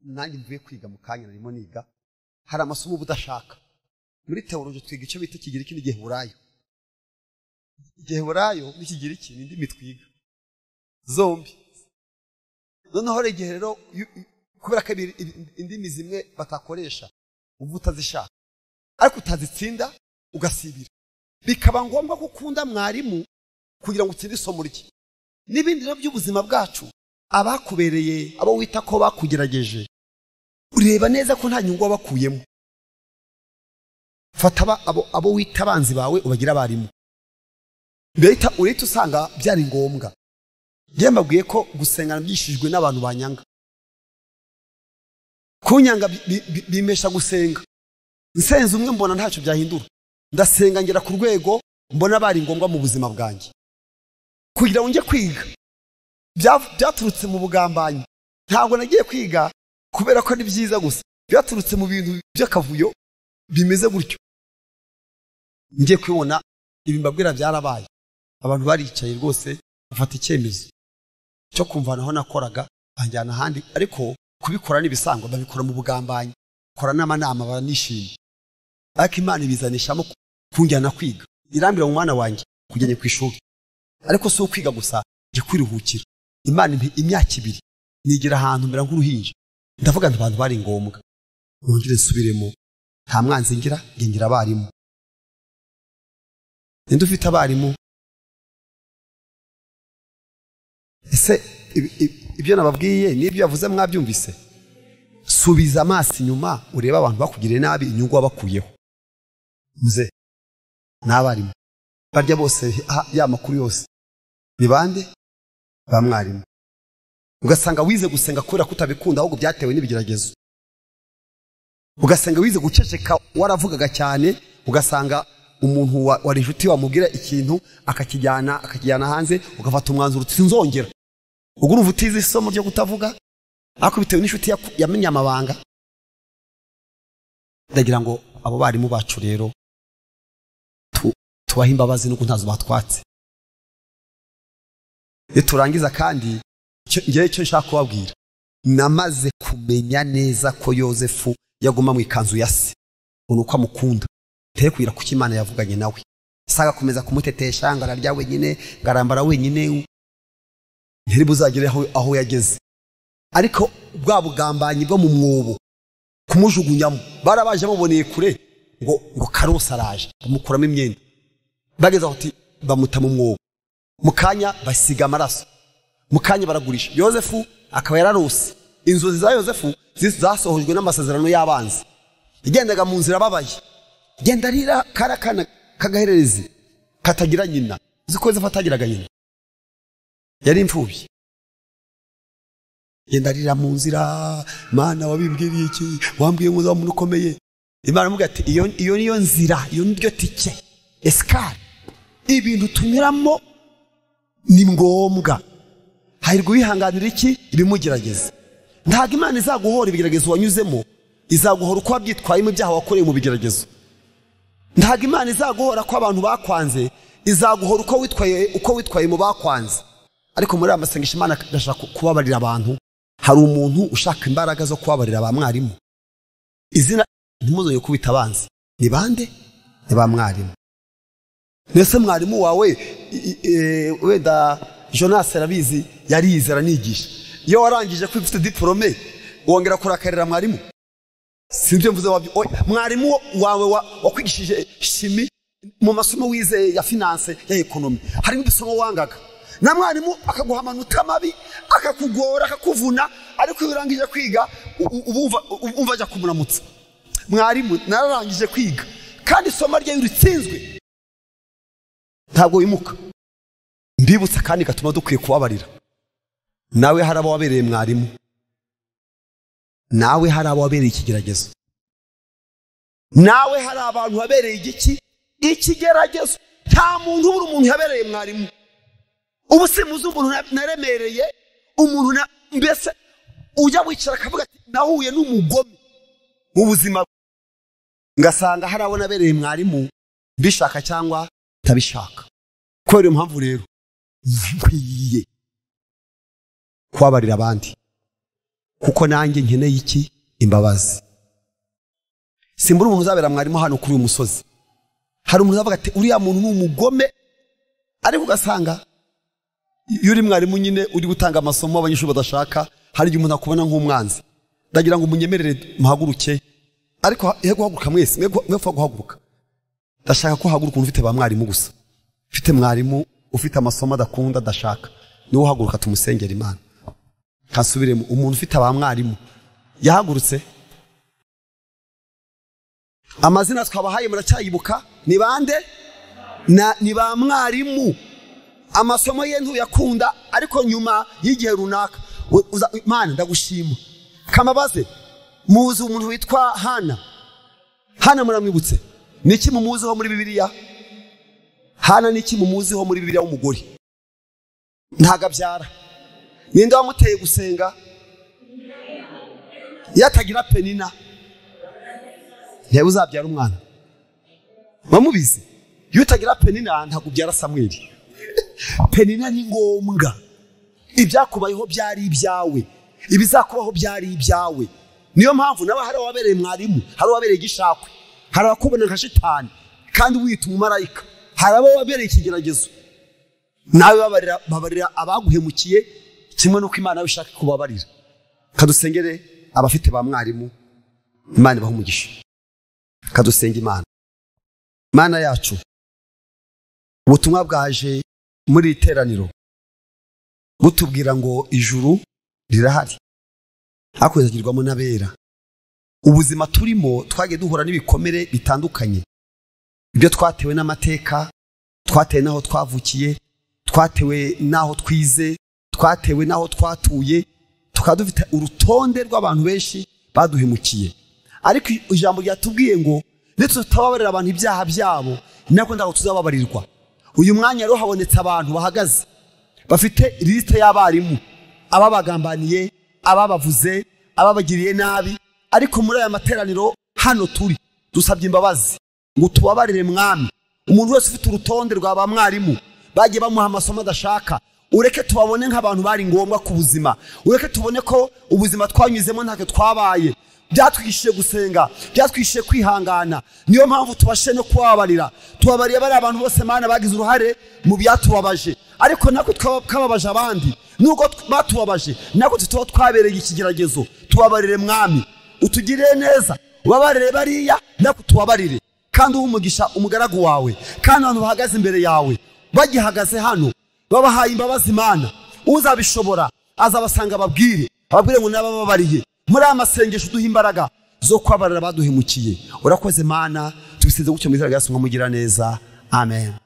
Nanjye mvuye kwiga mu kanya narimo niga, hari amasomo uba udashaka. Muri teoloji twiga icyo bita Ikigiriki n'Igiheburayo. Igiheburayo n'Ikigiriki ni indimi twiga zombi. Noneho hari igihe rero kubera ko indimi zimwe batakoresha uba utazishaka, ariko utazitsinda ugasibira, bikaba ngombwa ko ukunda mwarimu kugira ngo utsinde isomo rye. N'ibindi rero by'ubuzima bwacu, abakubereye abo wita ko bakugerageje, ureba neza ko nta nyungu wabakuyemo. Fata abo wita abanzi bawe ubagira abarimu, mbeta urahita usanga byari ngombwa. Njye mbabwiye ko gusengana byishijwe n'abantu banyanga. Kunyanga bimesha gusenga. Nsenze umwe mbona ntacyo byahindura, ndasenga ngera ku rwego mbona bari ngombwa mu buzima bwanjye. Kugira ngo njye kwiga byaturutse mu bugambanyi. Ntabwo nagiye kwiga kubera ko ari byiza gusa, byaturutse mu bintu by'akavuyo bimeze gutyo. Ngiye kwibona ibi mbabwira byarabaye. Abantu baricaye rwose bafata icyemezo cyo kumvana aho nakoraga banjyana ahandi, ariko kubikora n'ibisanzwe babikora mu bugambanyi, kora n'amanama baranishimye. Ariko Imana ibizanishamo kunjyana kwiga, irambira umwana wanjye kujyanye ku ishuri. Ariko si ukwiga gusa, njye kwiruhukira. Imana impa imyaka 2 nigira ahantu mbera nk'uruhinja. Ndavuga nti abantu bari ngombwa, nongere nsubiremo. Nta mwanzi ngira, nge ngira abarimu. Ninde ufite abarimu? Ese ibyo nababwiye n'ibyo yavuze mwabyumvise? Subiza amaso inyuma urebe abantu bakugiriye nabi, inyungu wabakuyeho. Muze n'abarimu barya bose ya makuru yose ni bande? Ba mwarimu. Ugasanga wize gusenga kubera kutabikunda, ahubwo byatewe n'ibigeragezo. Ugasanga wize guceceka waravugaga cyane, ugasanga umuntu wari inshuti wamubwira ikintu akakijyana hanze, ugafata umwanzuro uti sinzongera. Ubwo urumva utize isomo ryo kutavuga, ariko bitewe n'inshuti yamenye amabanga. Ndagira ngo abo barimu bacu rero tubahe imbabazi nuko ntazo batwatse. Niturangiza kandi ngewe icyo nshaka kubabwira, namaze kumenya neza ko Yozefu yaguma mu ikanzu ya se, uko amukunda. Teye kwira kuko Imana yavuganye nawe. Saga komeza kumutetesha ngo ararya wenyine, ngarambara wenyine, ntiri buzagere aho yageze. Ariko bwa bugambanyi bwo mu mwobo kumujugunyamo, barabaje bamuboneye kure ngo Karose araje, bamukuramo imyenda, bageze aho bamuta mu mwobo, mu kanya basiga amaraso, mu kanya baragurisha. Yozefu akaba yararose. Inzozi za Yozefu zasohojwe n'amasezerano y'abanzi. Yagendaga mu nzira ababaye, genda arira karakana kagahererezi katagira nyina. Uzi ko Yozefu atagiraga nyina, yari imfubyi. Genda arira mu nzira, Mana wabimbwiriye iki? Wambwiye ngo uzaba umuntu ukomeye. Imana imubwira ati iyo niyo nzira, iyo niryo tike esikari. Ibintu tunyuramo ni ngombwa. Hahirwa uwihanganira iki? Ibimugerageza. Ntabwo Imana izaguhora ibigeragezo wanyuzemo, izaguhora uko wabyitwayemo ibyaha wakoreye mu bigeragezo. Ntabwo Imana izaguhora ko abantu bakwanze, izaguhora uko witwaye mu bakwanze. Ariko muri aya masengesho Imana irashaka kubabarira abantu. Hari umuntu ushaka imbaraga zo kubabarira ba mwarimu. Izina ntimuzongere kubita abanzi. Ni bande? Ni ba mwarimu. Nese mwarimu wawe wenda Jonas arabizi, yarize aranigisha. Iyo warangije ko ufite diplome wongera kurakarira mwarimu? Sibyo mvuze wabyo. Mwarimu wawe wakwigishije chimie mu masomo wize ya finance ya economy, harimo ibisomo wangaga, na mwarimu akaguha amanota mabi, akakugora, akakuvuna, ariko iyo urangije kwiga ubumva ajya kumuramutsa. Mwarimu nararangije kwiga kandi isomo rye uritsinzwe, ntabwo wimuka. Mbibutsa kandi gatuma dukwiye kubabarira. Nawe hari abo wabereye mwarimu, nawe hari abo wabereye ikigeragezo, nawe hari abantu wabereye igiki? Ikigeragezo. Nta muntu ubura umuntu yabereye mwarimu. Ubu simuzi umuntu naremereye, umuntu mbese ujya wicara akavuga ati nahuye n'umugome mu buzima, ngasanga hari abo nabereye mwarimu mbishaka cyangwa ntabishaka. Kubera iyo mpamvu rero nkwiye kubabarira abandi. Kuko nanjye nkeneye iki? Imbabazi. Simbura umuntu uzabera mwarimu hano kuri uyu musozi. Hari umuntu uzavuga ati uriya muntu ni umugome, ariko ugasanga iyo uri mwarimu nyine uri gutanga amasomo abanyeshuri badashaka, hari igihe umuntu akubona nk'umwanzi. Ndagira ngo munyemerere muhaguruke, ariko he guhaguruka mwese, mwe guhaguruka. Ndashaka ko haguruka umuntu ufite ba mwarimu gusa. Ufite mwarimu ufite amasomo adakunda adashaka, niwe uhaguruka tumusengera Imana. Kasubiremo, umuntu ufite ba mwarimu yahagurutse. Amazina twabahaye muracyayibuka ni bande? Ni ba mwarimu. Amasomo ye ntuyakunda, ariko nyuma y'igihe runaka Imana ndagushima. Kamabaze, muzi umuntu witwa Hana? Hana muramwibutse? Niki mumuziho muri Bibiliya? Hana niki mumuziho muri Bibiliya w'umugore? Ntago abyara. Ninde wamuteye gusenga? Yatagira Penina ntiwe uzabyara umwana. Bamubizi? Iyo utagira Penina ntabwo ubyara Samweli. Penina ni ngombwa. Ibyakubayeho byari ibyawe, ibizakubaho byari ibyawe. Niyo mpamvu nawe hari wabereye mwarimu, hari wabereye igishakwe, hari abakubona nka shitani kandi wita umumarayika, hari abo wabereye ikigeragezo. Nawe babarira abaguhemukiye kimwe nuko Imana ishaka kubabarira. Kadusengere abafite ba mwarimu, Imana ibahe umugisha. Kadusenge Imana. Imana yacu, ubutumwa bwaje muri iteraniro butubwira ngo ijuru rirahari, hakwizagirwamo n'abera. Ubuzima turimo twagiye duhura n'ibikomere bitandukanye, ibyo twatewe n'amateka, twatewe n'aho twavukiye, twatewe n'aho twize, twatewe n'aho twatuye, tukaba dufite urutonde rw'abantu benshi baduhemukiye. Ariko ijambo ryatubwiye ngo nitutababarira abantu ibyaha byabo, nako ntabwo tuzababarirwa. Uyu mwanya rero habonetse abantu bahagaze bafite liste y'abarimu, ababagambaniye, ababavuze, ababagiriye nabi. Ariko muri aya materaniro hano turi dusabye imbabazi ngo tubabarire mwami. Umuntu wese ufite urutonde rwa ba mwarimu bagiye bamuha amasomo adashaka, ureke tubabone nk'abantu bari ngombwa ku buzima, ureke tubone ko ubuzima twanyuzemo ntacyo twabaye. Byatwigishije gusenga, byatwigishije kwihangana. Niyo mpamvu tubashe no kubabarira. Tubabariye bari abantu bose Mana bagize uruhare mu byatubabaje, ariko nako twababaje abandi. Nubwo batubabaje, nako tuba twabereye ikigeragezo. Tubabarire mwami, utugirire neza, ubabarire bariya, nako tubabarire. Kandi uhe umugisha umugaragu wawe, kandi abantu bahagaze imbere yawe bagihagaze hano babahaye imbabazi Mana. Uzabishobora azabasanga ababwire ngo nabababariye. Muri aya masengesho duha imbaraga zo kubabarira baduhemukiye. Urakoze Mana, tubisize gutyo mu izina rya Yesu nkamugira neza. Amen.